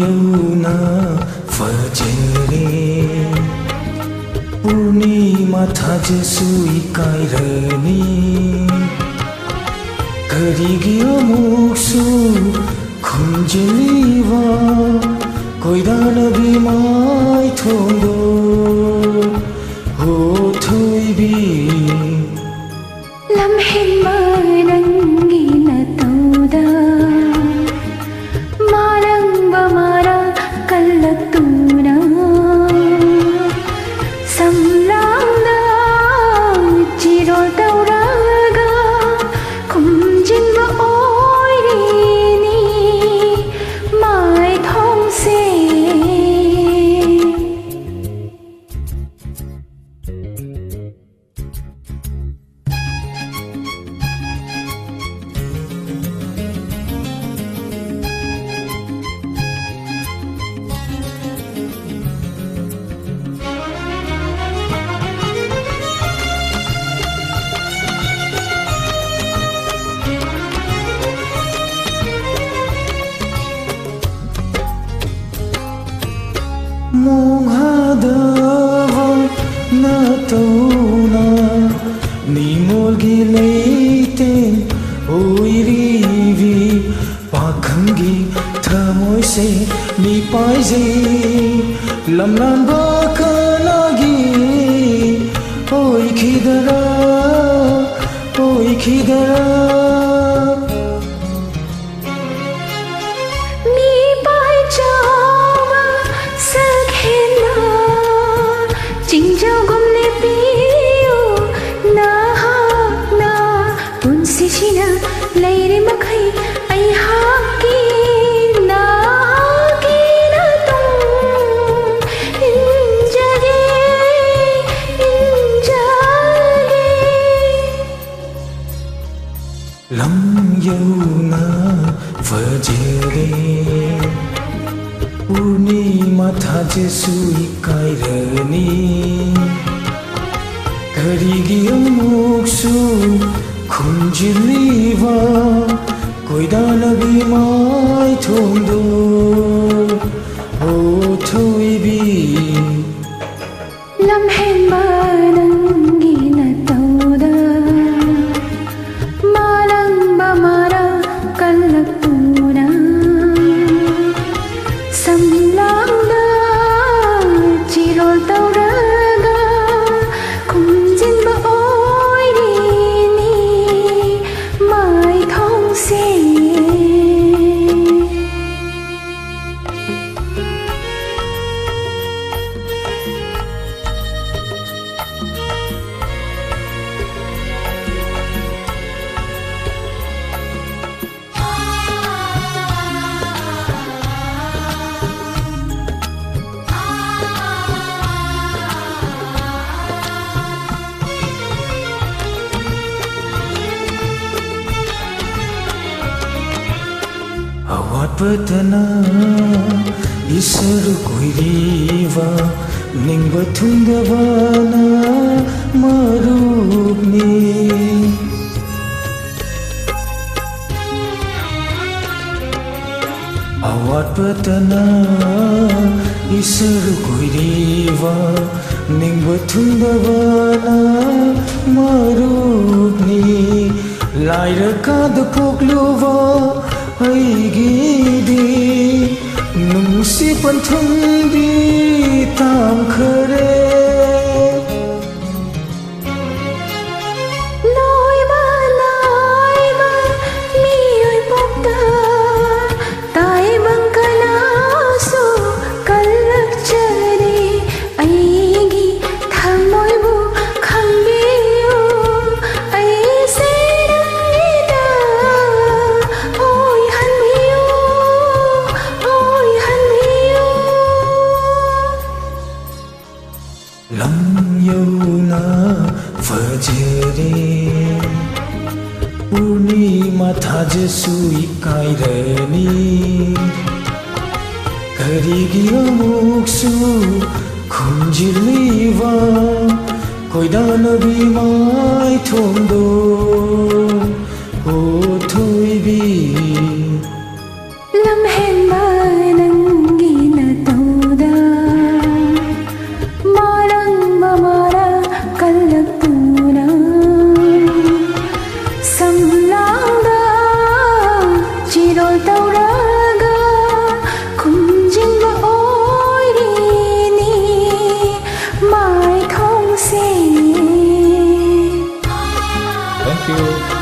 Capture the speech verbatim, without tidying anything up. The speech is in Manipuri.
ꯌꯧꯅ ꯐꯖꯔꯦ꯫ ꯄꯨꯔꯅꯤꯃꯥ ꯊꯥꯖꯁꯨ ꯏꯀꯥꯏꯔꯅꯤ꯫ ꯀꯔꯤꯒꯤ ꯑꯃꯨꯛꯁꯨ ꯈꯨꯝꯖꯤꯜꯂꯤꯕ ꯀꯣꯏꯗꯥꯅꯕꯤ ꯃꯥꯏꯊꯣꯡꯗꯣ? ꯍꯣ ꯊꯣꯏꯕꯤ꯫ ꯂꯝꯍꯦꯟꯕ ꯅꯪꯒꯤ ꯅꯇꯧꯗ ꯃꯥꯂꯪꯕ ꯃꯔꯥ ꯀꯜꯂꯛꯇꯨꯅ ꯁꯝꯂꯥꯡꯅ ꯆꯤꯔꯣꯜ ꯇꯧꯔꯒ ꯈꯨꯝꯖꯤꯟꯕ ꯑꯣꯏꯔꯤꯅꯤ ꯃꯥꯏꯊꯣꯡꯁꯦ꯫ ꯃꯣꯡꯍꯥꯗꯕ ꯅꯇꯧꯅ ꯅꯤꯡꯉꯣꯜꯒꯤ ꯂꯩꯇꯦꯡ ꯑꯣꯏꯔꯤꯕꯤ ꯄꯥꯈꯪꯒꯤ ꯊꯃꯣꯏꯁꯦ ꯃꯤꯄꯥꯏꯖꯩ꯫ ꯂꯝꯂꯥꯟꯕ ꯀꯅꯥꯒꯤ ꯑꯣꯏꯈꯤꯗꯔꯥ, ꯑꯣꯏꯈꯤꯗꯔꯥ? ꯃꯤꯄꯥꯏ ꯆꯥꯎꯕ ꯁꯛꯍꯦꯟꯕ ꯆꯤꯡꯖꯥꯎꯒꯨꯝ ꯂꯦꯞꯄꯤꯌꯨ ꯅꯍꯥꯛꯅ꯫ ꯄꯨꯟꯁꯤꯁꯤꯅ ꯂꯩꯔꯤ ꯃꯈꯩ ꯑꯩꯍꯥꯛꯀꯤ ꯅꯍꯥꯛꯀꯤ ꯅꯇꯨꯡ ꯏꯟꯖꯒꯦ, ꯏꯟꯖꯒꯦ꯫ ꯂꯝ ꯌꯧꯅ ꯐꯖꯔꯦ꯫ ꯄꯨꯔꯅꯤꯃꯥ ꯊꯥꯖꯁꯨ ꯏꯀꯥꯏꯔꯅꯤ꯫ ꯀꯔꯤꯒꯤ ꯑꯃꯨꯛꯁꯨ ꯈꯨꯝꯖꯤꯜꯂꯤꯕ ꯈꯣꯏꯗꯥꯅꯕꯤ ꯃꯥꯏꯊꯣꯡꯗꯣ, ꯑꯣ ꯊꯣꯏꯕꯤ꯫ ꯂꯝꯍꯦꯟꯕ ꯅꯪꯒꯤ ꯅꯇꯧꯗ ꯃꯥꯂꯪꯕ ꯃꯔꯥ ꯀꯜꯂꯛꯇꯨꯅ ꯁꯝꯂꯥꯡꯗ ꯆꯤꯔꯣꯜ ꯇꯧꯔꯒ ꯈꯨꯝꯖꯤꯟꯕ ꯑꯣꯏꯔꯤꯅꯤ ꯃꯥꯏꯊꯣꯡꯁꯦ꯫ ꯑꯋꯥꯠꯄꯇꯅ ꯏꯁꯔ ꯀꯨꯏꯔꯤꯕ, ꯅꯤꯡꯕ ꯊꯨꯡꯗꯕꯅ ꯃꯔꯨꯞꯅꯤ꯫ ꯑꯋꯥꯠꯄꯇꯅ ꯏꯁꯔ ꯀꯨꯏꯔꯤꯕ, ꯅꯤꯡꯕ ꯊꯨꯡꯗꯕꯅ ꯃꯔꯨꯞꯅꯤ꯫ ꯂꯥꯏꯔꯀꯥꯗ ꯄꯣꯛꯂꯨꯕ ꯑꯩꯒꯤꯗꯤ ꯅꯨꯡꯁꯤ ꯄꯟꯊꯨꯡꯗꯤ ꯇꯥꯡꯈꯔꯦ꯫ ꯂꯣꯏꯕ ꯅꯥꯏꯕ ꯃꯤꯑꯣꯏ ꯄꯣꯛꯇ ꯇꯥꯏꯕꯪ ꯀꯅꯥꯁꯨ ꯀꯜꯂꯛꯆꯔꯦ꯫ ꯑꯩꯒꯤ ꯊꯃꯣꯏꯕꯨ ꯈꯪꯕꯤꯌꯨ, ꯑꯩꯁꯦ ꯅꯪꯒꯤꯗ ꯑꯣꯏꯍꯟꯕꯤꯌꯨ, ꯑꯣꯏꯍꯟꯕꯤꯌꯨ꯫ ꯂꯝ ꯌꯧꯅ ꯐꯖꯔꯦ, ꯄꯨꯔꯅꯤꯃꯥ ꯊꯥꯖꯁꯨ ꯏꯀꯥꯏꯔꯅꯤ꯫ ꯀꯔꯤꯒꯤ ꯑꯃꯨꯛꯁꯨ ꯈꯨꯝꯖꯤꯜꯂꯤꯕ ꯈꯣꯏꯗꯥꯅꯕꯤ ꯃꯥꯏꯊꯣꯡꯗꯣ, ꯑꯣ ꯊꯣꯏꯕꯤ? ꯂꯝꯍꯦꯟꯕ ꯅꯪꯒꯤ ꯅꯇꯧꯗ ꯃꯥꯔꯪꯕ ꯃꯔꯥ ꯀꯜꯂꯛꯇꯨꯅ ꯁꯝꯂꯥꯡꯗ ꯆꯤꯔꯣꯜ ꯇꯧꯔꯒ ꯈꯨꯝꯖꯤꯟꯕ ꯑꯣꯏꯔꯤꯅꯤ ꯃꯥꯏꯊꯣꯡꯁꯦ꯫ Thank you.